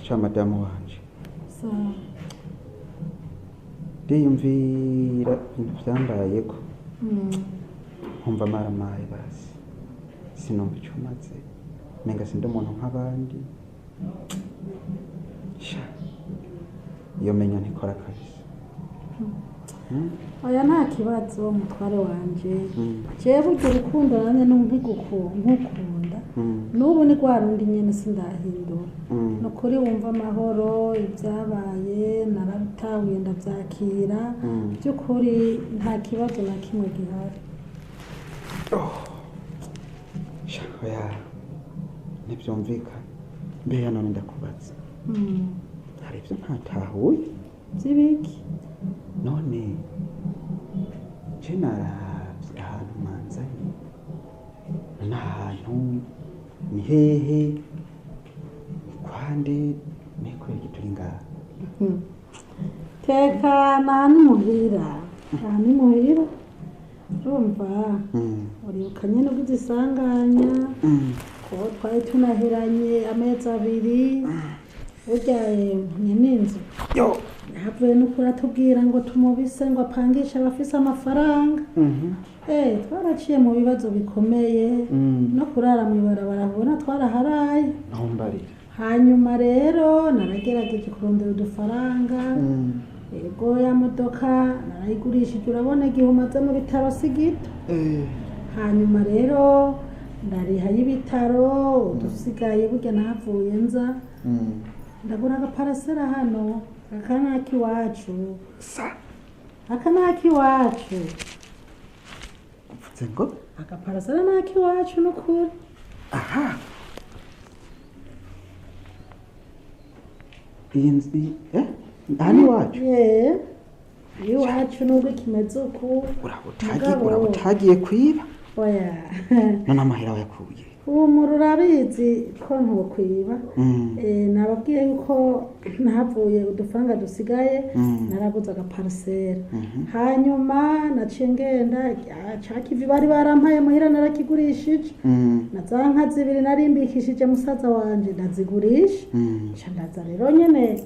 Sha madamu wanje. Sawa. Ndiyumvira ibintu vyambayeko. Nkumva maramaye basi. Sinumva ico maze. Menga sindi umuntu nk'abandi. Sha. Iyo menya ntikora kabisa. Oya nta kibazo mutware wanje. Jewe burya urukundo nanjye nkukunda. N'ubu ni rwa rundi nyene sindahindura. Nukuri wumva amahoro ibyabaye narabitahuye ndabyakira. By'ukuri nta kibazo na kimwe gihari. Sha oya. Ntibyumvikana. Mbeya none ndakubaza. Hari ibyo ntatahuye. By'ibiki? None je naravye ahantu mwanzanye. None ahantu ni hehe? Ni kwande? Ni kubera iki turi ngaha? Tekana aha ni muhira. Aha ni muhira. Urumva uribuka nyene ugize isanganya. Kuko twari tunaheranye amezi abiri. Burya nyene inzu. Yo. Havuye n'ukuri atubwira ngo tumubise ngo apangishe abafise amafaranga. Twaraciye mu bibazo bikomeye. No kurara mw'ibarabara ubona twaraharaye. Ntumbarire. Hanyuma rero naragerageje kurondera udufaranga. Ego ya modoka narayigurishije urabona igihe umaze mu bitaro si gito. Hanyuma rero ndariha y'ibitaro udusigaye burya nahavuye nza. Ndagura agaparasera hano. Aka ni ak'iwacu. Sa. Aka ni ak'iwacu. Uvuze ngo? Agaparasera ni ak'iwacu n'ukuri. Aha. Iyi nzu aha ni iwacu? Iwacu nubwo kimeze uku. Uraba utagiye kwiba? Oya. None amahera wayakuye? Humura urabizi ko ntokwiba. Nababwiye yuko nahavuye udufaranga dusigaye naraguze agaparasera. Hanyuma naciye ngenda ca kivi bari barampaye muhira narakigurishije. Na za nka zibiri narimbikishije musaza wanje ndazigurisha. Nca ndaza rero nyene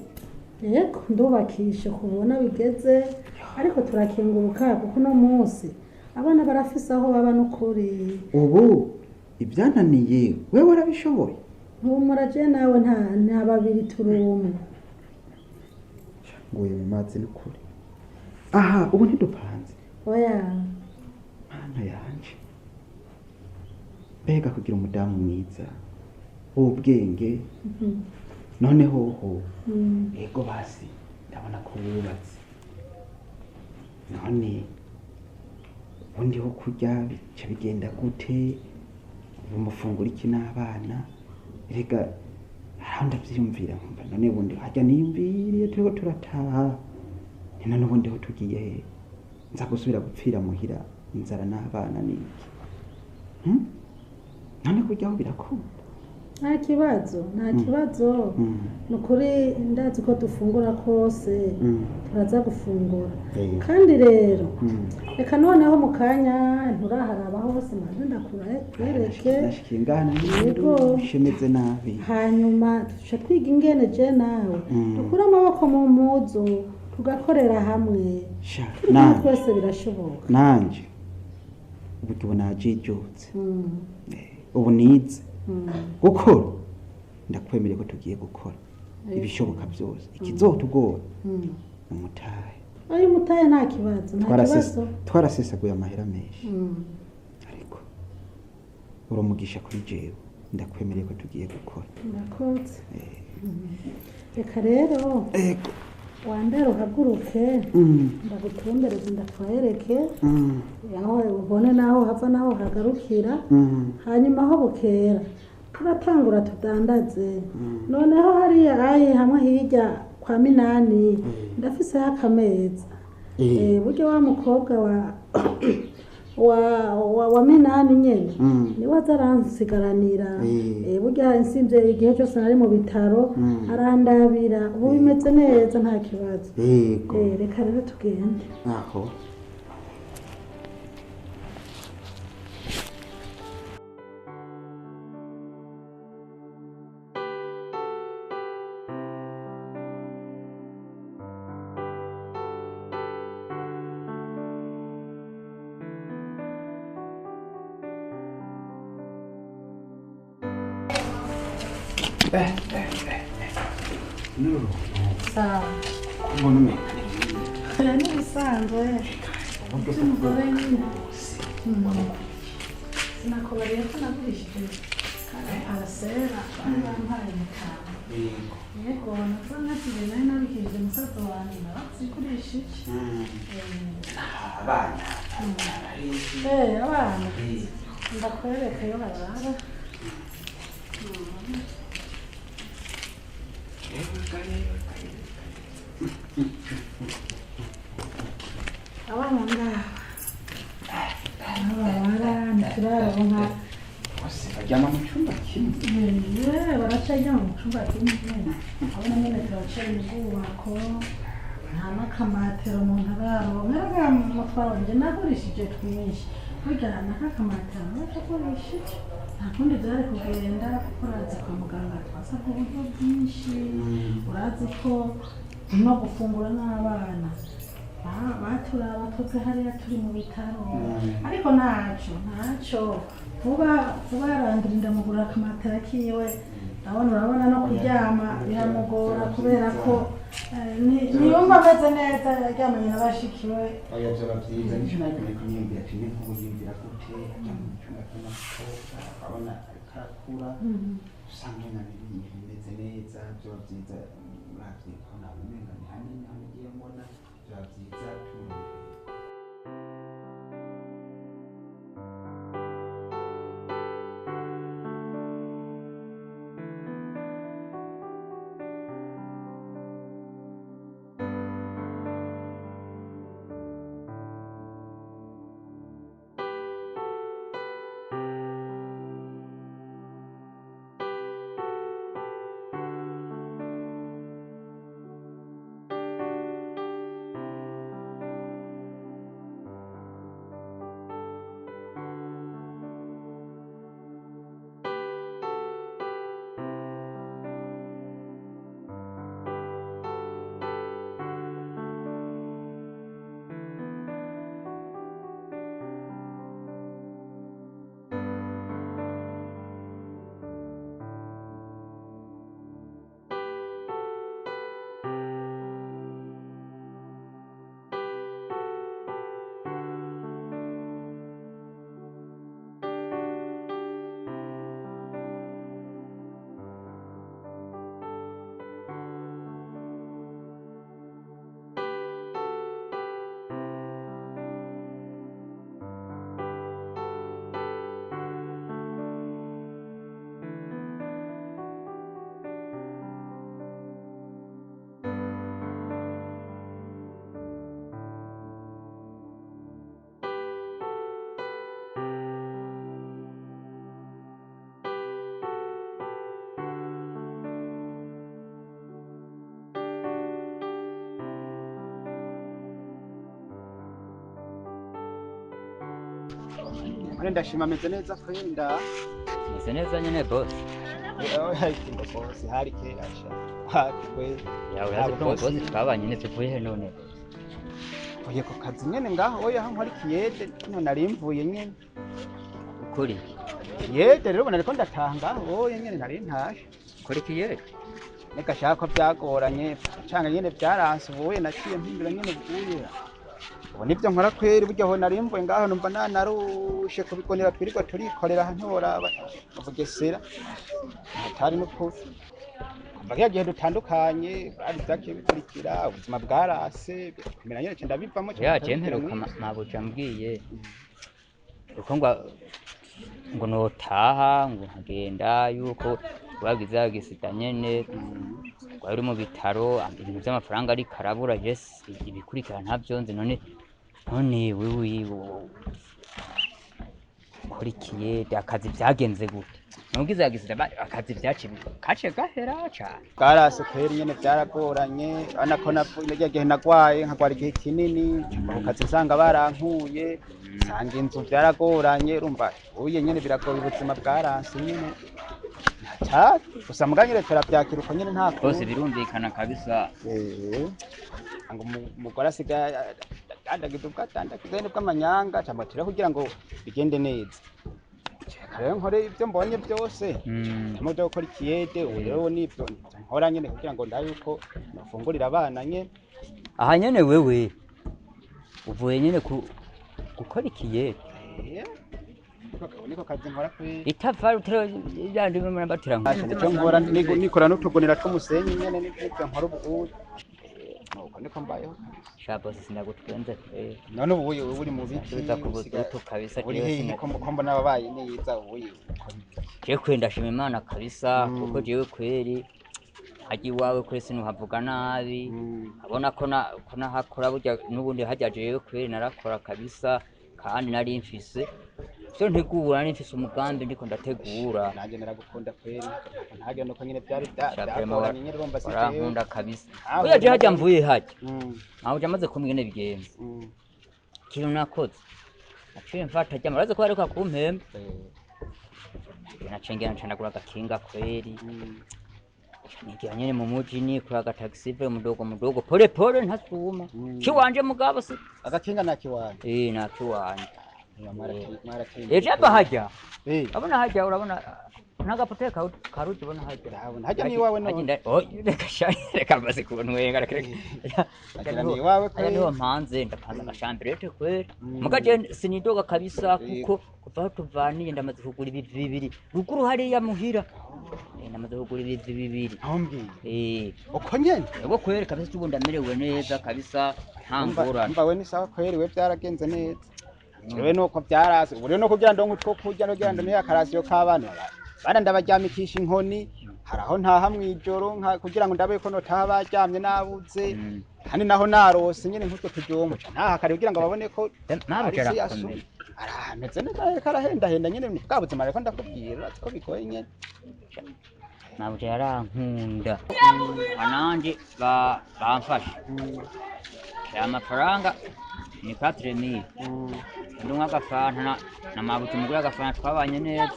yego ndubakishe kubona bigeze ariko turakenguruka kuko uno munsi abana barafise aho baba n'ukuri. Ubu ibyananiye wewe warabishoboye? Humura je nawe nta babiri turi umwe. Nguye mu mazi n'ukuri. Aha ubu ntidupanze. Oya. Mana yanje. Mbega kugira umudamu mwiza w'ubwenge. None hoho. Ego basi ndabona ko wubatse. None ubundi ho kurya bica bigenda gute? Umufungura iki n'abana? Erega haraho ndavyiyumvira nkumva none ubundi harya niyumviriye turiko turataha. Ni none ubundi ho tugiye he? Nza gusubira gupfira muhira inzara n'abana n'iki? None kuryaho birakunda? Nta kibazo, nta kibazo. Nukuri ndazi ko dufungura kose. Turaza gufungura. Kandi rero reka noneho mu kanya nturaharaba hose maze ndakwereke. Nashikiye ngana n'ibintu bishemeze nabi. Hanyuma duca twiga ingene je nawe. Dukure amaboko mu mpuzu tugakorera hamwe. Twese birashoboka. Nanje ubu najijutse. Ubu nize. Gukora ndakwemereye ko tugiye gukora ibishoboka byose. Ikizotugora umutahe. Ayo mutahe nta kibazo, nta kibazo. Twarasesaguye amahera menshi. Ariko urumugisha kuri jewe ndakwemereye ko tugiye gukora. Ndakotse. Reka rero wambere uhaguruke ndagutembereze ndakwereke aho ubone naho hava naho hagarukira. Hanyuma aho bukera turatangura tudandaze. Noneho hariya ayi hamwe hirya kwa Minani ndafiseho akameza. Burya wa mukobwa wa Minani nyene niwe aza aransigaranira. Burya insimvye igihe cyose nari mu bitaro arandabira. Ubu bimeze neza nta kibazo. Reka rero tugende. Aho Nuru Sawa. Kubona umenga ni binini. N'ibisanzwe. Uburyo By'umugore nyine. bwose. Sinakubariye ko nagurishije parasera bari bampaye mutanu. Yego. Yego, nazo nasigaye nari nabikije musaza wanjye narazigurishije. Abana barizi. Abana ndakwereka iyo barara. Abana ngaha aho barara ntituraronka. Bose baryama mu cyumba kimwe. Baracaryama mu cyumba kimwe nyene. Abona nyene turacaye ubwubako nta n'akamatera umuntu araronka. Erega mutwaro wanje nagurishije twinshi, burya n'akakamatera naragurishije, nta kundi byari kugenda kuko urazi kwa muganga twasabwa uburyo bwinshi, urazi ko no gufungura n'abana baturaba twebwe hariya turi mu bitaro, ariko ntaco ntaco vuba vuba arandira ndamugurira akamatera kiwe. Ndabona urabona no kuryama biramugora kubera ko ntiyumva ameze neza yaryamanye na bashikiwe. Oya, byaba byiza. Nicyo nawe ariko niyumvira ati ni nk'ubu yumvira gute aryama mu cyumba cy'umukobwa, abona ariko arakura, usanga nyine bimeze neza. Byaba byiza uravye ko nawe umenga ni hanini aho nagiye mbona, byaba byiza tumurondeye. Mane ndashima ameze neza kwenda. Meze neza nyene boss. Ngo boss hari kera sha. Hafi kweli. Yawe urazi ko boss twabanye neza, uvuye he none? Mvuye ku kazi nyene ngaho, oya, aho nkora ikiyede none nari mvuye nyene. Ukora iki? Kiyede rero ubona ariko ndataha ngaho, oya, nyene nari ntashe. Ukora iki yewe? Neka shaka ko byagoranye canga nyene byaranse, ubuye naciye mpindura nyene ubuye. Ubu nibyo nkora kweri. Burya aho nari mvuye ngaho numva nanarushe kubigonera, twirirwa turikorera aha ntiworaba mu Bugesera hatari n'ukuri. Kuva kiya gihe dutandukanye bari vyagiye bikurikira, ubuzima bwarase birakomera nyene, nca ndabivamo. Ya je mperuka mabuja ambwiye uko ngo notaha ngo nkagenda yuko wagize agisida nyene ngo ari mu bitaro, ibintu vy'amafaranga ariko arabura. Jesi ibikurikira ntavyo nzi. None wewe ukora ikiyede, akazi vyagenze gute? Nugize agisida akazi vyaciye kaciye gahera cane. Bwarase kweri nyene, byaragoranye. Urabona ko nagiye gihe nagwaye, nkagwara igihe kinini, nca ku kazi nsanga barankuye, nsanga inzu byaragoranye. Urumva uye nyene biragoye, ubuzima bwaranse nyene ntacari gusa muga nyene turavyakira uko nyene nta Bose kundi. Birumvikana kabisa. Ngo umugore asigaye adandagiza ubwo adandagiza nyene bw'amanyanga, cambatira kugira ngo bigende neza. Reka rero nkore ibyo mbonye byose. Ndimo byo gukora ikiyede ubu rero nibyo nkora nyene kugira ngo ndabe yuko nafungurira abana nyene. Aha nyene wewe uvuye nyene ku gukora ikiyede? Eh, niko kazi nkora kweri. Itafari utero yandi murabatira. Nicyo nkora, nikora n'utugunira tw'umusenyi nyene, nibyo nkora ubu. Nuko niko mbayeho kabisa. Sha bosi, sinagutwenze kweri. None ubu wewe uri mu biki? Subiza ku budutu kabisa. Uri Jewe hehe? Ko mbona wabaye neza ubu? Jewe kweri ndashima Imana kabisa, Mm. kuko jewe kweri hajya iwawe kweri sinuhavuga nabi. Abona ko na ko nahakora burya n'ubundi hajya jewe kweri narakora kabisa, kandi nari mfise ivyo ntegura, nari mfise umugambi ndiko ndategura. Nanjye naragukunda kweri, ntage nuko nyene byari Sha vraiment byagoranye nyene, urumva si jewe. warankunda kabisa. Ah, Burya jewe hajya mvuye hajya Mm, ntawe amaze kumva ingene bigenze. Ikintu nakoze, naciye mfata jya murazi ko bareka kumpemba. Naciye ngenda nca ndagura agakinga kweri. Nigira nyene mu muji nikora agatagisi mudogo mudogo, pole pole, ntasuma. Kiwanje mugabo si Agakinga nakiwanje. Eh, nakiwanje. Mwarateye. Ejo ava hajya. Eh. Urabona hajya, urabona ntagapote karuji ubona hajya? Ndabona. Hajya ni iwawe none? Oh, reka sha, reka maze kubona, reka reka. Agira ni iwawe Aya kweri. niho mpanze, ndapanze agashambirete kweri. Muga je sinidoga kabisa, kuko kuva aho tuvaniye ndamaze kugura ibivi bibiri ruguru hariya muhira. Eh, ndamaze kugura ibivi bibiri. Ntumbwiye. Eh. Uko nyene? Ego kweri kabisa, ubu ndamerewe neza kabisa, nta ngorane. Umva we, ni sawa kweri, we byaragenze neza. Jewe nuko byarase. Ubu rero no kugira ndonke utwo kurya no kugira ndonke akarasiyo k'abana. Bana ndabaryamikisha inkoni, hari aho ntaha mw'ijoro nka kugira ngo ndabe ko notaha baryamye nabuze. Kandi naho narose nyene nk'utwo tujumbu nca ntaha kare kugira ngo babone ko Nawe ari isi yarakomeye. yasumye. Arameze neza ariko arahendahenda nyene, ni bwa buzima reko ndakubwira urazi ko bigoye nyene. Ntabwo yarankunda ananje bamfashe aya mafaranga ni 4000, ndi umwe agafanta na mabuye umugore agafanta, twabanye neza.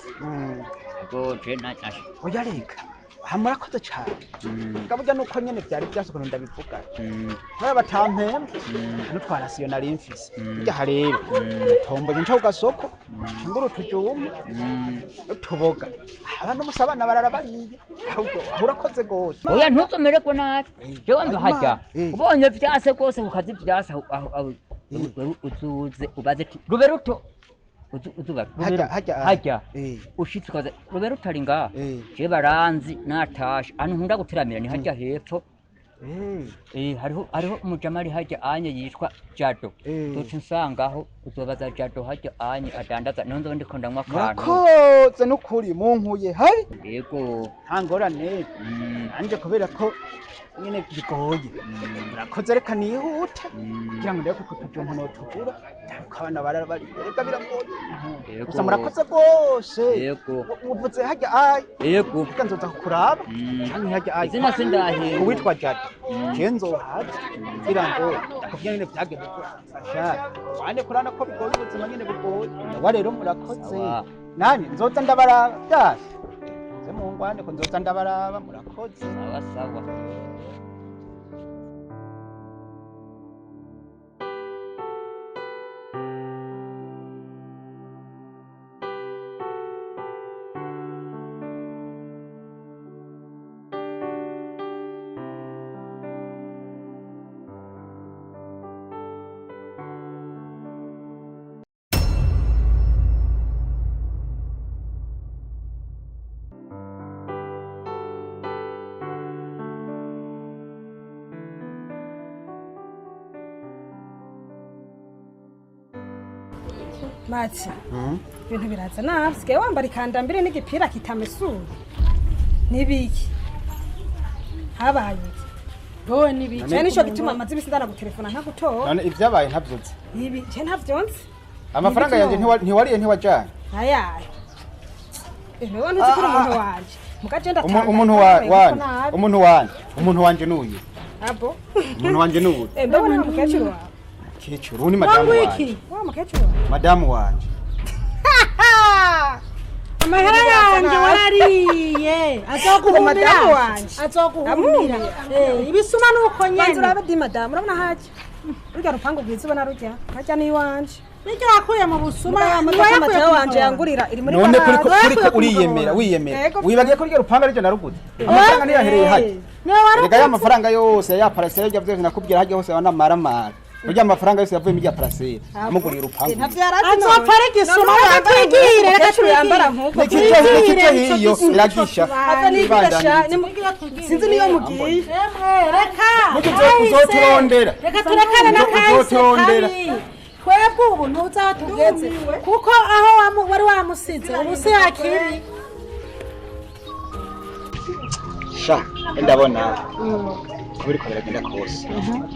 Ubwo je Oya reka, aha murakoze cane. Burya nuko nyene vyari vyase ukuntu ndabivuga. Kubera batampemba hano twarasiyo nari mfise. Burya harero tomboye nca ku gasoko ngura utujumbu n'utuboga, abantu musa abana barara bariye. Ahubwo aho urakoze gose. Oya, ntuzomererwe nabi, jewe mva hajya. Eh. Ubonye vyase rwose ku kazi vyase aho wewe uzuze ubaze ati rube ruto uzuba rube Hajya ruto. hajya Hajya Eh. ushitse ukaza rube rutari ngaha. Eh. Je baranzi natashe ahantu nkunda guteramira ni hajya hepfo. Eh. Eh, hariho umujama ari hajya anye yitwa Jado. Eh. Uzoca unsangaho, uzobaza Jado hajya anye adandaza, niho nzoba ndiko ndanywa akantu. Murakoze n'ukuri, munkuye hari. Yego. Nta ngorane. Nanje kubera ko nyene bigoye, murakoze, reka nihute kugira ngo ndebe ko utujumbu notugura ko abana barara bariye, reka biragoye. Yego. Gusa murakoze rwose. Yego. Uvuze hajya ayi? Yego. Reka nzoza kukuraba canke hajya ayi. Izina sindahindura. Uwitwa Jado, je nzohaza kugira ngo ndakubwira nyene vyagenze kuramfasha wane kurana ko bigoye, ubuzima nyene bugoye. Wa rero murakoze. Sawa. Nani nzoza ndabaraba byase ze mungwane ko nzoza ndabaraba, murakoze. Sawa sawa. Matsi, ibintu biraza nabi, usigaye wambara ikandambiri n'igipira kitamesuye, nibiki habaye iki? Wowe n'ibiki? Je nico gituma amaze imisi ndanagutelefona ntagutora. None ivyabaye ntavyuze? Ibi je ntavyonzi. Amafaranga yanje ntiwariye, ntiwajanye? Ayaye, ewe ntuzi kuri umuntu wanje muga je ndatanga. Umuntu wanje, umuntu wanje, umuntu wanje nuyu. Abo. Umuntu wanje nuyu. Eh, ndabona wa mukecuru wawe. Kecuru ni madamu Wangu iki? wanje. Wa mukecuru wawe. Madamu wanje. Amahera yanje warariye, azoguhumira. Madamu wanje. Azoguhumira. Eh, ibisuma nuko Banza nyene. urabe di madamu, urabona hajya rurya rupangu rwiza, ubona rurya hajya ni iwanje. Niryo wakuye mu busuma. Mugabo ntiwayakuye amamodoka ku wanje mugabo. Yangurira iri muri None garaje. kuriko kuriko Wayakuye ku uriyemera mugabo. wiyemera. Yego. Wibagiye ko ryo rupanga arivyo naruguze. Amafaranga niyahereye hajya. Niwe waruguze. Erega ya mafaranga yose ya parasera rya vyose nakubwira hajya hose wanamaramara. Burya amafaranga yose yavuye muri ya parasera. Amuguriye urupangu. Ntavyo yarazi none. Azopfa ari igisuma, None reka yambara twigire, nk'uko, reka umukecuru yambara twigire. nk'uko. Nikije Twigire, nikije hiyo ico iragisha. Ava n'igira sha, sinzi niyo mugiye. Emwe, reka. Mugi Kahise. uzoturondera. Reka turekane na kahise Uzoturondera. kabi. Twebwe ubu ntuzi aho tugeze kuko aho wari wamusize ubu si hakiri. Sha, ndabona ko biriko biragenda kose.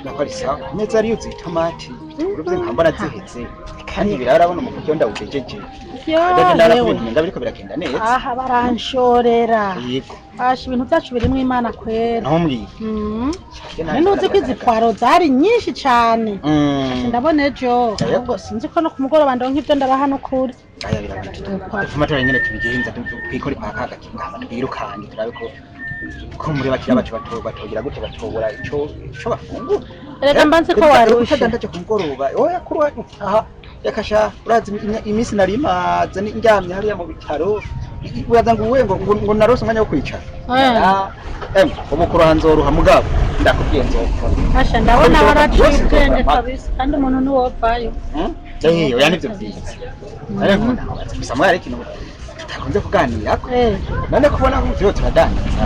Nako ari sawa. Neza ari yuzuye itomati. Uruvye nkambona ziheze. Kandi birarabona umukuvyo ndawugejeje. Ndagenda Yewe. ndabona biriko biragenda neza. Aha baranshorera. Yego. Basha ibintu byacu birimo Imana kwera. Ntumbwiye. None uzi ko izi pwaro zari nyinshi cane. Ndabona ejo ahubwo sinzi ko no ku mugoroba ndonka ibyo ndabaha n'ukuri. Aya biragenda. Tuma tora nyene tubigenza twikore kwa kaga kingamba twirukanye turabe ko ko muri bakira bacu batogira gute batobora ico ico bafungura. Erega mba nzi ko warushe. Utadandaje ku mugoroba. Oya kuri aha yakasha urazi iminsi nari maze ndyamye hariya mu bitaro. Uraza ngo uwe ngo narose umwanya wo kwicara. Em, ubu kuranzoruha mugabo ndakubwiye nzopfa. Basha ndabona waraciye ubwenge kabisa kandi umuntu ntiwopfayo. Eh, oya nivyo vyiza. Ariko gusa mwari ikintu tutakunze kuganirako. None kubona ko vyo turadandaza.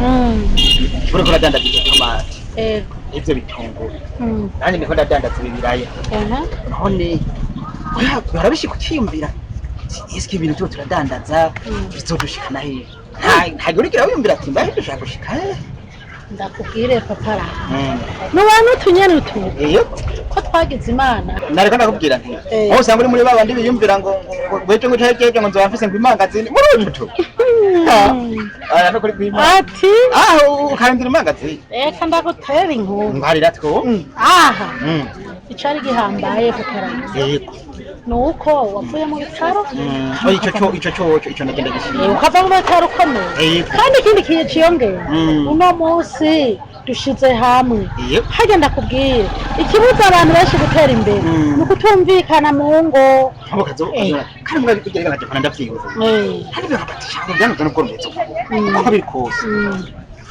Uriko uradandaza izo tomati, Ego. ivyo bitunguru. Mm. Nanjye ndiko ndadandaza ibi biraya. Aha. None oya barabishika ukiyumvira. Eske ibintu tuba turadandaza bizodushikana hehe? Nta urigera wiyumvira ati mbahe dushaka gushika hehe? Ndakubwire papara. Nubana utunyene utu Iyo ko twagize Imana. nariko ndakubwira nti Eh. aho usanga uri muri babandi biyumvira ngo ngo ejo ngo ejo ejo ngo nzoba mfise ngo imangazini muri uyu muto. Aya no kuri kwimana. Ati Aho ukarindira imangazini. reka ndagutera inkuru. Mbarira two. Aha icari gihambaye papara Yego. ni uko wavuye mu bitaro. Oya ico cyo ico cyo ico ndagenda gishima. Ukava mu bitaro ukomeye. Yego. Kandi ikindi kintu ciyongera uno munsi dushize hamwe. Yego. Harya ndakubwire ikibuza abantu benshi gutera imbere ni ukutumvikana mu ngo. Abo kazo kandi mwa bikugira nkaje kona ndavyibuza. Kandi bakapatisha ngo byanze n'ubwo rumeze uko. Uko biri kose.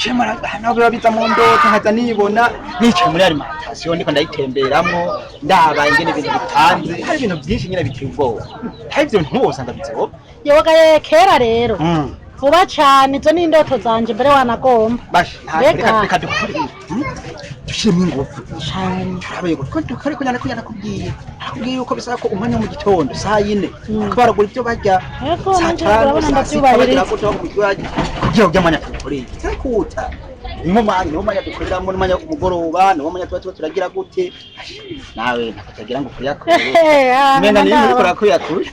Shema nabo biba biza mu ndoto nkaza nibona nicaye muri alimentation ndiko ndayitemberamwo ndaba ingene ibintu bipanze hari ibintu byinshi nyine biteye ubwoba. Hari ivyo bintu wosanga bizoba. Yewe kera rero vuba cane izo ni indoto zanje mbere wanagomba. Bash nta Mbega. reka reka dukore. Dushiremo ingufu. Cane. Turabe ko dukore ko nyana ko nakubwiye. Nakubwiye yuko bisaba ko umwanya wo mu gitondo saa yine ariko baragura ibyo barya. Yego, saa nanje tanu, urabona saa sita ndavyubahiriza. bagira gute bakubwira kugira ngo mwanya tuwukoreye. Turakuta. Niwo mwanya niwo mwanya dukoreramo n'umwanya wo ku mugoroba niwo mwanya tuba tuba turagira gute. Nawe ntakutagira ngo kuyakure. Umenga ni uriko urakuyakure.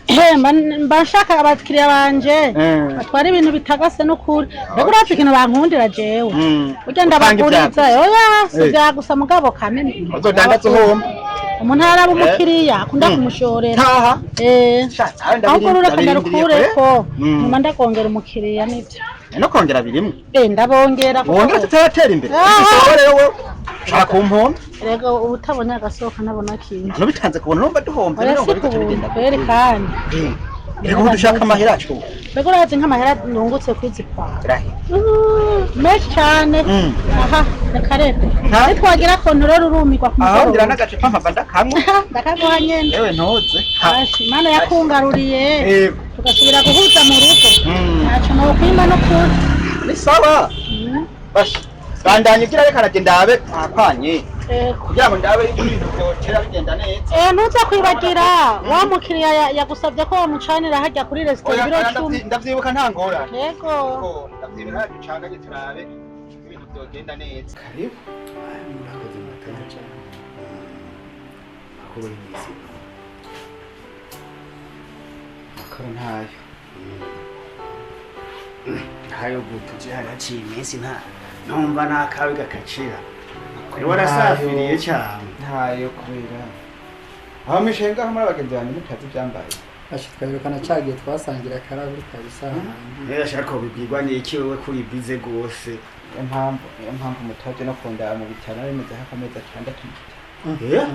Mba nshaka abakiriya banje batwara ibintu bitagase n'ukuri. Mbega urazi ikintu bankundira jewe? Burya ndabaguriza oya si vya gusa mugabo kamene. Uzodandaza uhomba. Umuntu araba umukiriya akunda kumushorera. Taha. Eh. Sha, nawe Ahubwo rureka ndabirindiriye ndarukureko Mm. nyuma ndakongera umukiriya nivyo. No kongera birimwe. Ndabongera kuko- Wongera tutaratera imbere. Ah. Isoko rero wowe ushaka kumpomba. Erega ubutabonye agasohoka nabona kintu. Hano bitanze kubona urumva duhomba Oya rero si ngo bigaca kubuntu bigenda. kweri kandi. Reka ubu dushaka amahera yacu. Mbega urazi nk'amahera nungutse kwizi kwawe. Rahi. Menshi cane. Aha reka reka. Nitwagira kontorore urumirwa ku Aho ngira mugoroba. n'agacupa mpava ndakanywa. Ndakaguha nyene. Ewe ntoze. Ashi, Imana yakungaruriye. Yego. Tugasubira guhuza mu rugo. Ntaco nokwima n'ukuri. Ni sawa. Bash. Bandanye ugira reka nanje ndabe mwakwanye. Yego. Kugira ngo ndabe yuko ibintu byotera bigenda neza. Ntuze kwibagira wa mukiriya yagusabye ko wamucanira hajya kuri resitora Oya, ibiro oya, 10. ndavyibuka nta ngorane. Yego. Yego, ndavyibuka ducanganye turabe ibintu byogenda neza. Karibu. Murakoze murakoze cyane. Makuru y'iminsi. Makuru ntayo. Ntayo gutuje haraciye iminsi nta numva nta kabi gakacira. Warasafiriye cyane. Ntayo kubera. Aho mishenga aho muri abagenzi banjye mutazi ibyambaye. Asha twabirukana cagiye twasangira akarahuri kabisa. Rero ashaka ko bibwirwa n'iki wewe kuri bize gose. Niyo mpamvu mutaje no kundaba mu bitaro nari meze nk'amezi 6 mu bitaro. Eh?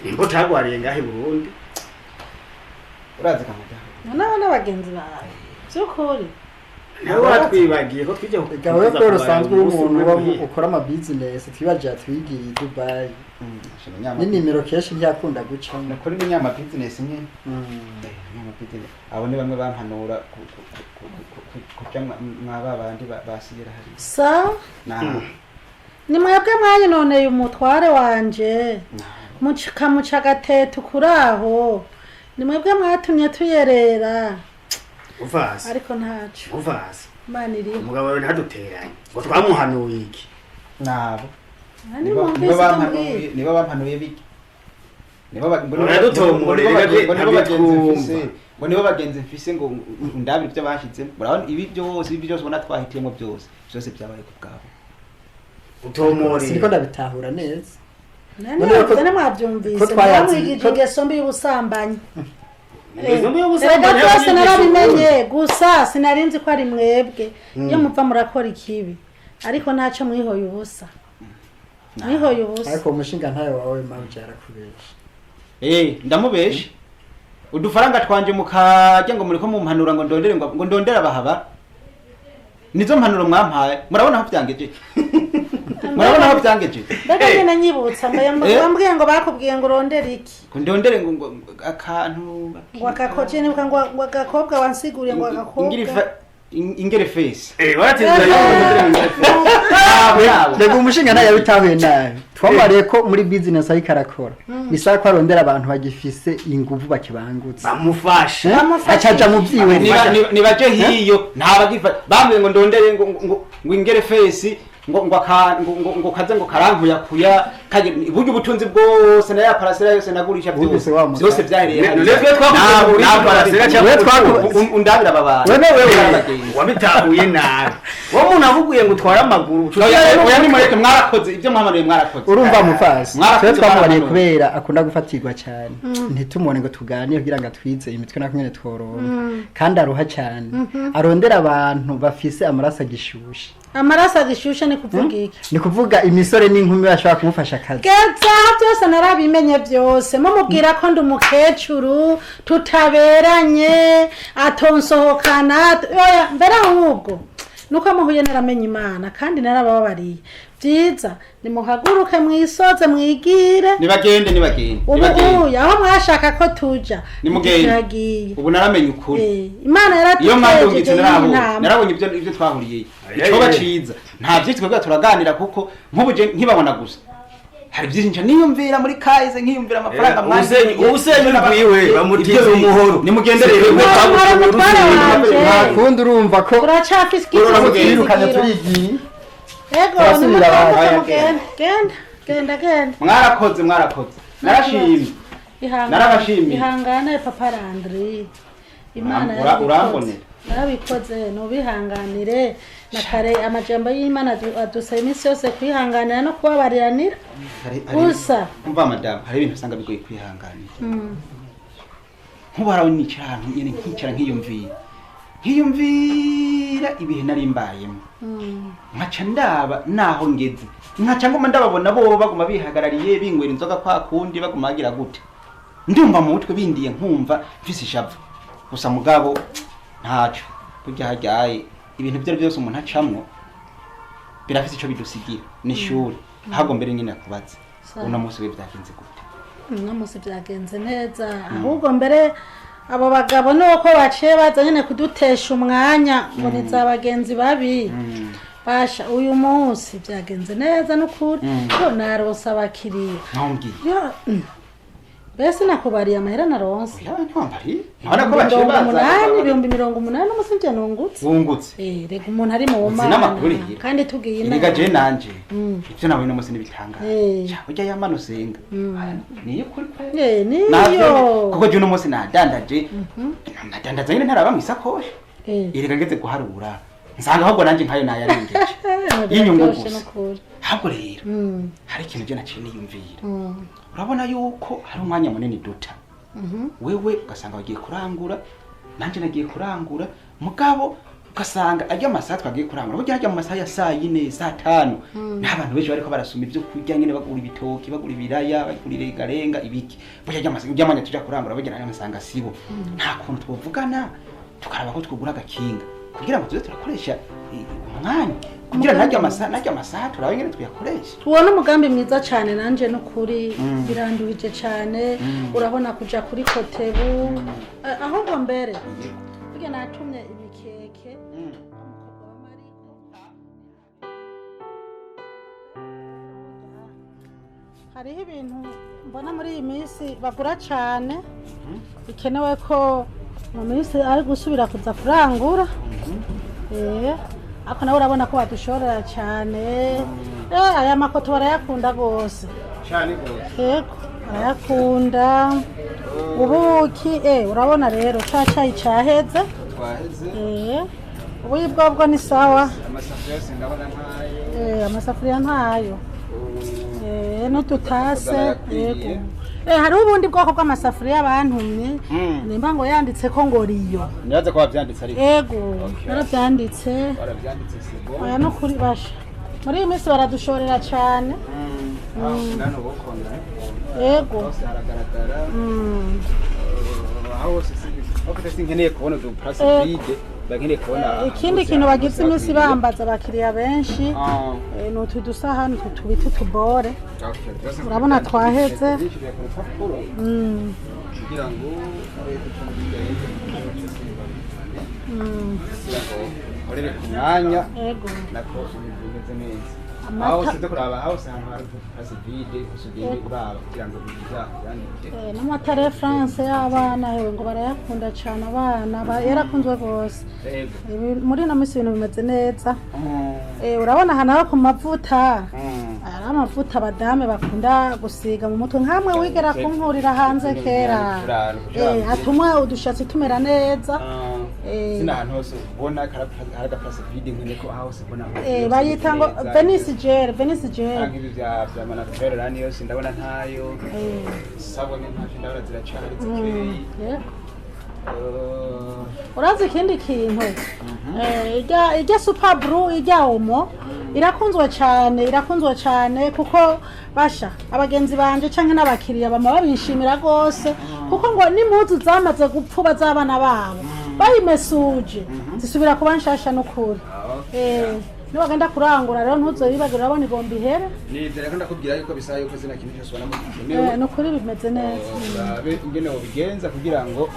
Nimba utagwariye ngahe i Burundi. Urazi kamada. Noneho n'abagenzi bawe by'ukuri. Nawe watwibagiye ko twije Gawe ko rusanzwe uri umuntu uba ukora ama business, twibagiye atwigiye i Dubai. N'inimero kenshi ntiyakunda gucamo. Nakora ibinyama business nyene. Ibinyama business. Abo ni bamwe bampanura kuja mwa ba bandi basiyera hariya. Sa Na ni mwebwe mwanyinoneye umutware wanje mukamuca agatete kuri aho, ni mwebwe mwatumye tuyerera. Uvasi. Ariko ntaco. Uvasi. Imana iriho. Umugabo wawe ntaduteranye ngo twamuhanuye iki? Nabo. Nani Nibo mwumvise nibo icyo bampanuye, mbwiye? nibo bampanuye biki? Nibo ngo nibo- Uradutomorera, ngo nibo reka ngo nibo bagenzi ntabyitwumva. mfise, ngo nibo bagenzi mfise, ngo ndabire ibyo bashizemo. Murabona ibi byose ubona twahitiyemo, byose byose byabaye ku bwabo. Utomorera. Siniko ndabitahura neza. Nani None ko- none mwabyumvise ko twayanze- mwamwigije ingeso mbi y'ubusambanyi. Ingeso mbi y'ubusambanyi Erega byose yabigisha narabimenye, gusa sinari nzi ko ari mwebwe. Iyo muva murakora ikibi, ariko ntacyo, mwihoye ubusa, mwihoye ubusa. Ariko uwo mushinga ntayo wawe mawuja yarakubesha. Eh, ndamubeshe. Udufaranga twanje mukajya ngo muriko mumpanura ngo ndondere, ngo ndondere abahaba. Nizo mpanuro mwampaye. Murabona aho byangeje? Murabona aho byangeje? Mbega nyine nyibutsa ngo wambwiye ngo bakubwiye ngo urondere iki? Ngo ndondere ngo akantu Ngo akakoje, nibuka ngo agakobwa, wansiguriye ngo agakobwa. Ingere face. Eh, waratsinze. Yabo yabo. Rega umushinga ntayo yabitahuye nabi. Twamariye ko muri business ariko arakora bisaba ko arondera abantu bagifise inguvu, bakibangutse. Bamufashe. Eh? Acaja mu vyiwe. Nibaje hiyo ntabagifa bambwiye ngo ndondere ngo ingere face, ngo aka ngo kaze ngo karankuyakuya kaje buryo ubutunzi bwose na ya parasera yose nagurisha byose Wumvise wa mugabo. byose byahereye None twe twakuze muri parasera cyangwa We twaku- undabira aba bantu. Wewe wewe. Abagenzi. Wabitahuye nabi. Wowe umuntu avuguye ngo utware amaguru. Oya oya, nimureke, mwarakoze ibyo mwamanuye, mwarakoze. Urumva mufasi, Mwarakoze, twe twamubariye mwarakoze. kubera akunda gufatirwa cyane, ntitumubone ngo tuganire kugira ngo atwize imitwe nako nyene tworonka, kandi aruha cyane. Arondera abantu bafise amaraso agishushe. Amaraso agishushe ni kuvuga iki? Ni kuvuga imisore n'inkumi bashobora kumufasha akazi. Geza byose narabimenye byose, mumubwira ko ndi umukecuru tutaberanye, atonsohokana. Oya, mbere ahubwo nuko muhuye naramenye Imana kandi narabababariye. Byiza nimuhaguruke mwisoze mwigire. Nibagende, nibagende. Ubu Nibagende. uya aho mwashaka ko tuja Nimugende. turagiye. Ubu naramenye ukuri. Imana Iyo mwandungitse yaratutejeje narabonye inama. narabonye ibyo twahuriye. Aye, Icoba aye. ciza nta byinshi twebwe turaganira, kuko nk'ubu je nkibabona gusa hari byinshi nca niyumvira muri kahise, nkiyumvira amafaranga Uwusenya urwiwe bamutiza umuhoro. Nimugende rero. Mwari mutware wanje. Nta kundi, urumva ko Turacafise twirukanye, icyizigiro. turigiye. Ego. Turasubira Nimutambuke abaye. mugende, genda genda genda. Mwarakoze, mwarakoze, narashimye. Ihangane. Narabashimiye. Ihangane papa Landry, Imana yarabikoze. Urambonera. Yarabikoze, nubihanganire na kare. Amajambo y'Imana adusaba iminsi yose kwihanganira no kubabariranira gusa. Umva madamu, hari ibintu usanga bigoye kwihanganira. Nk'ubu haraho nicara ahantu nyene nkicara nkiyumvira ibihe nari mbayemo, nkaca ndaba naho ngeze, nkaca nguma ndababona bo baguma bihagarariye binywera inzoga kwa kundi, baguma bagira gute, ndumva mu mutwe bindiye, nkumva mfise ishavu gusa. Mugabo ntaco, burya haryaye ibintu ibyo ari byose umuntu acamwo birafise ico bidusigira, ni ishuri. Ahubwo mbere nyine akubaze, Sawa. uno munsi we byagenze gute? Uno munsi byagenze neza, ahubwo mbere abo bagabo nuko baciye baza nyine kudutesha umwanya ngo ni za bagenzi babi. Basha, uyu munsi byagenze neza n'ukuri, yo naronse abakiriya. Ntumbwiye. Yo, mbese nakubariye amahera naronse? Oya, ntiwambariye, ntabona ko baciye 80, baza. 80,000 n'umunsi njye nungutse. Wungutse? Eh, rega umuntu ari mu Uzi Mana n'amakuru rero. kandi tugiye Erega je inama. nanje ivyo nabonye uno munsi n'ibitangaje. Burya yamana usenga niyo kuri kwe. Eh, niyo. Navyo, kuko je uno munsi nadandaje, nadandaza nyine ntaraba mw'isakoshi. Erega ngeze guharura nsanga ahubwo nanje nkayo nayarengeje y'inyungu biraryoshe gusa. N'ukuri. Ahubwo rero hari ikintu je naciye niyumvira. Urabona yuko hari umwanya munini duta, wewe ugasanga wagiye kurangura, nanje nagiye kurangura, mugabo Ugasanga arya masaha twagiye kurangura, burya harya mu masaha ya 4:00, 5:00, n'abantu benshi bariko barasuma ivyo kurya nyene, bagura ibitoki, bagura ibiraya, bagura irengarenga, ibiki. Burya arya masaha, urya mwanya tuja kurangura, burya nayo masanga sibo. Nta kuntu twovugana tukaraba ko twugura agakinga kugira ngo tuze turakoresha umwanya, kugira narya amasaha turabe ingene tuyakoresha. Uwo ni umugambi mwiza cyane, nanjye n'ukuri birandurije cyane. Urabona kuja kuri Kotebu, ahubwo mbere burya natumye ibikeke umukobwa wa Mariko. Hariho ibintu mbona muri iyi minsi bagura cyane, bikenewe ko mu minsi ari gusubira kuza kurangura. Ariko nawe urabona ko badushorera cyane. Aya makoto barayakunda rwose. Cyane rwose. Yego, barayakunda. Ubuki, urabona rero ca cayi caheze. Twaheze. Ubuyi bwobwo ni sawa. Amasafuriya yose ndabona ntayo. Amasafuriya ntayo. N'udutase. Yakwiye. Yego. Hariho ubundi bwoko bw'amasafuriya bantumye, nimba ngo yanditse ko ngo riyo. Nibaze ko wavyanditse ariko. Ego. Okay. Naravyanditse. Waravyanditse, c'est bon. Oya, no kuri basha muri iyi minsi baradushorera cyane. Nano bokongera. Ego. Hose haragaragara. Aho hose ok, sinkeneye kubona udu place vide, bankeneye kubona. Ikindi kintu bagize iminsi bambaza abakiriya benshi, ni utu dusahani, utu tubita utubore. Urabona twaheze. Kugira ngo kugira ngo nkorere ku mwanya. Ego. Nako ibintu bimeze neza. Amata. Aho hose kuraba, aho hose ahantu hari place vide hose ugende uraba kugira ngo ibintu byandike. N'amatara ya France y'abana, yewe ngo barayakunda cyane abana, yarakunzwe rwose. Yego. Muri ino minsi ibintu bimeze neza. Urabona ahantu haba ku mavuta, hari amavuta abadame bakunda gusiga mu mutwe, nkamwe wigera kunkurira hanze kera. Atuma udushatsi tumera neza. Sina ahantu hose ubona hari agaplace vide, nkene ko aho hose ubona Bayita ngo Venice Gel, Venice Gel. Nk'ibi bya Manaturel rani yose ndabona ntayo. Sabone ntacyo ndabona, ziracari zikeyi. Yego. Urazi ikindi kintu? Irya Super Blue, irya Omo irakunzwe cyane, irakunzwe cyane, kuko basha abagenzi banje canke n'abakiriya bama babishimira rwose, kuko ngo n'impuzu zamaze gupfuba z'abana babo bayimesuje zisubira kuba nshasha n'ukuri. Niwagenda kurangura rero ntuzobibagire, urabona igomba ihere. Nizera ko ndakubwira yuko bisaba yuko zina kintu cyose ubona gikenewe. N'ukuri bimeze neza. Urabe ingene wobigenza kugira ngo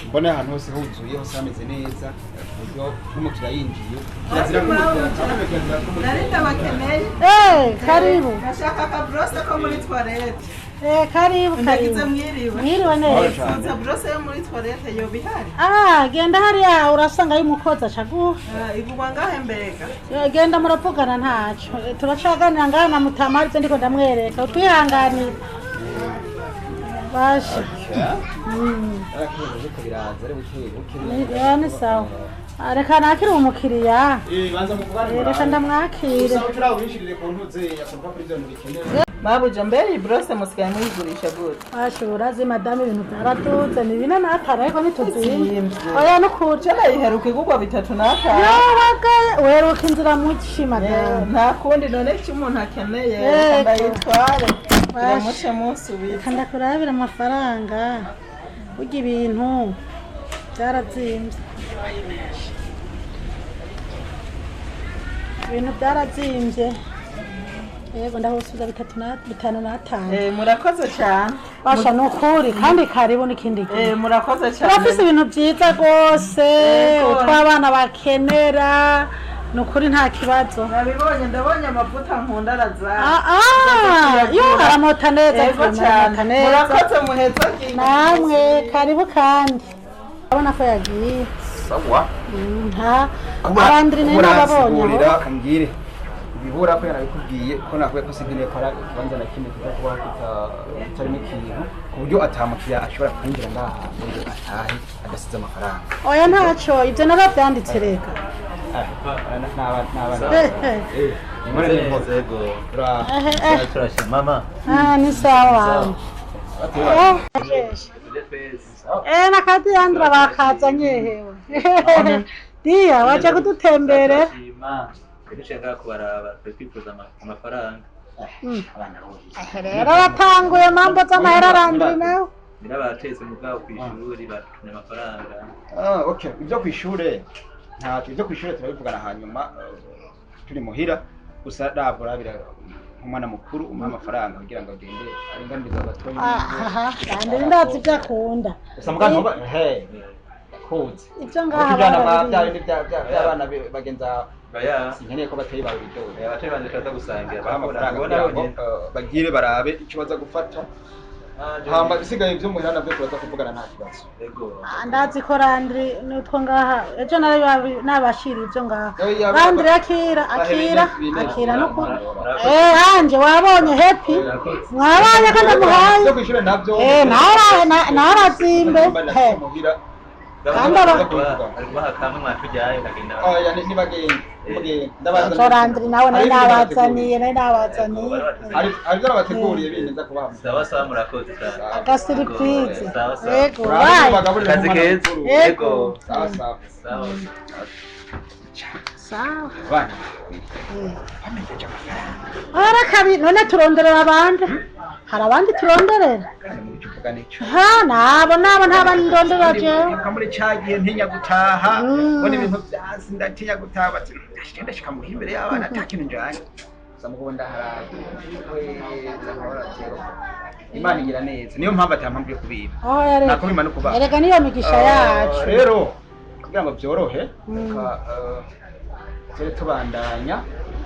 mbone ahantu hose huzuye, hose hameze neza, ku buryo nk'umukiriya yinjiye kirazira ko umukiriya, kirazira ko Nari ndabakeneye. Karibu. Nashaka akaborose ko muri toilette. Karibu, karibu. Ndagize mwiriwe. Mwiriwe neza. Nsuza brosse yo muri toilette yoba ihari? Ah, genda hariya urasanga y'umukozi acaguha. Igurwa ngahe mbega? Genda muravugana ntaco. Turacaganira ngaha na Mutama, arivyo ndiko ndamwereka, utwihanganire basha. Ariko biraza ari buke buke. Ni sawa. Ah, reka nakire umukiriya. Banza muvugane. Reka ndamwakire. Gusa ucura ubishirire ku ntuze yakumva kuri ibyo bintu bikenewe. Mabuja, mbere iyi brosse musigaye muyigurisha gute? Basha, urazi madamu, ibintu byaraduze, ni 4.5, ariko ntituzimye. Zimvye. Oya, nukuri. Je nayiheruka igurwa 3.5. Yobaga weruka inzira muci, madamu. Nta kundi none, icyo umuntu akeneye. Yego. Reka ndayitware. Basha. Iramuce munsubize. Reka ndakurabira amafaranga, burya ibintu byarazimbye, ibintu byarazimbye. Yego, ndahusubiza 3 na 5.5. Murakoze cyane. Basha, ni ukuri, kandi karibu n'ikindi gihe. Murakoze cyane. Turafise ibintu byiza rwose. Yego. Utwo abana bakenera, ni ukuri nta kibazo. Nabibonye, ndabonye amavuta nkunda araza. Ah, ah, yo aramota neza. Yego aramota cyane. neza. Murakoze, muheza. Namwe karibu, kandi urabona ko yagiye. Sawa. Nta abandiri nari nababonye aho. Uransigurira umbwire ibibura, ko yarabikubwiye ko nakubwiye ko sinkeneye ko hari ikibanza na kimwe kiza kuba kitarimo ikintu, ku buryo atamukiriya ashobora kwinjira ngaha ngo atahe adasize amafaranga. Oya, ntacyo, ibyo narabyanditse reka. Turashima mama. Ah, ni sawa. Nakadiyandura bakazanye hewe. Diya waje kudutemberera. Dushaka kubaraba twe twifuza amafaranga. Rero batanguye mambo z'amahera arandiri nawe. Birabatetse mugabo ku ishuri batumye amafaranga. Ah, okay. Ibyo kwishure ntacyo, ibyo kwishure turabivugana hanyuma turi muhira. Gusa rabura bira nk'umwana mukuru umuha amafaranga kugira ngo agende aringanirize abatoyi. Aha, Landry ndazi ibyo akunda. Gusa mugabo ntuba he kuze. Ibyo ngaha Ujyana barabiriye. bya bindi by'abana bagenza Baya. Sinkeneye ko batoyi bawe bidoda. Abatoyi banje turaza gusangira. Baha amafaranga Bakunda kugira ngo bonyene. bagire barabe icyo baza gufata. Hamba bisigaye ibyo muhira nabyo turaza kuvugana nta kibazo. Ego. Ndazi ko Landry nutwo ngaha ejo nari nabashira ibyo ngaha. Oya, Landry akira akira akira nuko anje wabonye happy mwabonye ko ndamuhaye. Ibyo kwishure nabyo. Narazimbe. Muhira. Kandi Ari kubaha kamwe mwatujyayo ukagenda. Oya nibagende. Mugende. Ndabaza. Ejo Landry nawe nari nabazaniye nari nabazaniye. Hari ibyo nabateguriye bindi nza kubaha. Sawa sawa murakoze cyane. Agasiripurize. Sawa sawa. Yego, bye. Akazi keza. Yego. Sawa sawa. Sawa. Sawa. Abana bamejeje amafaranga. Arakabi none turonderera abandi. Hari abandi turonderera. Ha nabo nabo nta bandi ndonderera jewe. Nka muri ca gihe ntinya gutaha mbona ibintu vyansi ndatinya gutaha bati ndashika ndashika muhira imbere y'abana ata kintu njanye. Gusa mugabo ndaharaye weza nkahora zero. Imana igira neza niyo mpamvu ata mpamvu yo kubiba. Oya reka. Nako bimana kubaha. Erega niyo migisha yacu. Rero kugira ngo byorohe reka tube tubandanya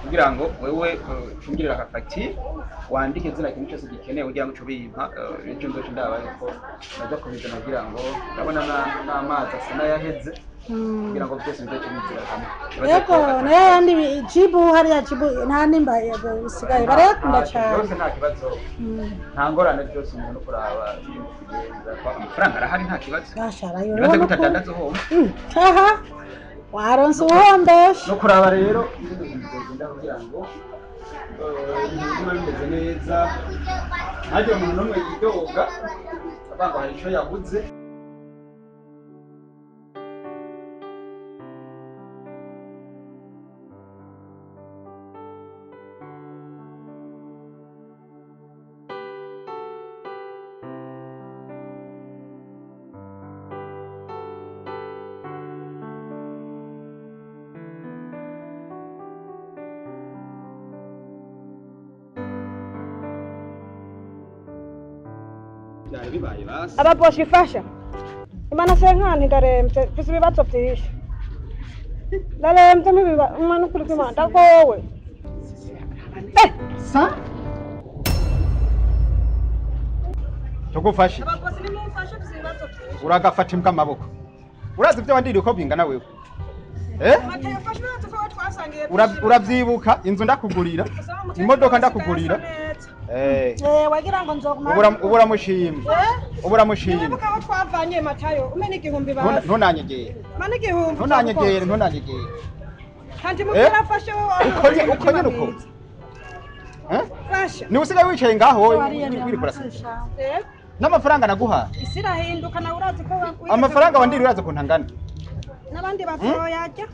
kugira ngo wewe ucungirire agafagitire wandike zina kintu cyose gikenewe kugira ngo uce ubimpa ejo nzoce ndaba yuko najya kubizana kugira ngo ndabona n'amazi asa n'ayaheze kugira ngo byose bizoce bizira hamwe. Yego nayo yandi jibu hariya jibu nta nimba yego bisigaye barayakunda cyane. Byose nta kibazo nta ngorane byose umuntu kuraba kugenza amafaranga arahari nta kibazo. Gashara Nibaze yo. kutadandaza uhomba. Aha waronse uhombesha. No kuraba rero ingene ibintu bizogenda kugira ngo ibintu bibe bimeze neza ntagire umuntu n'umwe yidoga avuga ngo hari ico yabuze. Byari bibaye basi. Ababoshi ifasha imana senkani ndaremvye mfise ibibazo vyinshi ndaremvye umwana ukuri kw'Imana ndagowe. Sa tugufashe. Ababosi nimumfashe mfise ibibazo vyinshi. Uragafata imbwa amaboko urazi ibyo wandiriye uko bingana wewe Mateyo fasha ibibazo ko twasangiye. Uravyibuka inzu ndakugurira imodoka ndakugurira Wagira ngo nzoguma. Ubura mushima ubura mushima. Nibuka aho twavanye Matayo umena igihumbi basi. Ntunanyegere. Mana igihumbi. Ntunanyegere ntunanyegere. Kandi mubwira afashe wowe. Ukonye ukonye uko. Fasha. Ni usigaye wicaye ngaho wiriko uraseka. N'amafaranga naguha. Isi irahinduka nawe urazi ko Amafaranga wandiriye urazi ukuntu angana. N'abandi batoyarya.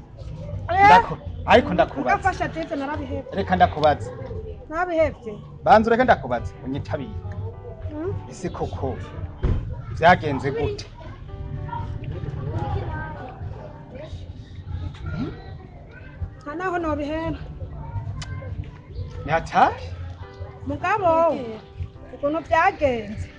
Ndako ariko ndakubaza. Ugafasha tete narabihevye. Reka ndakubaza. Narabihevye. Banza ureke ndakubaza unyitabire. Ese koko vyagenze gute? Nta naho nobihera. Ni hatari? Mugabo ukuntu vyagenze.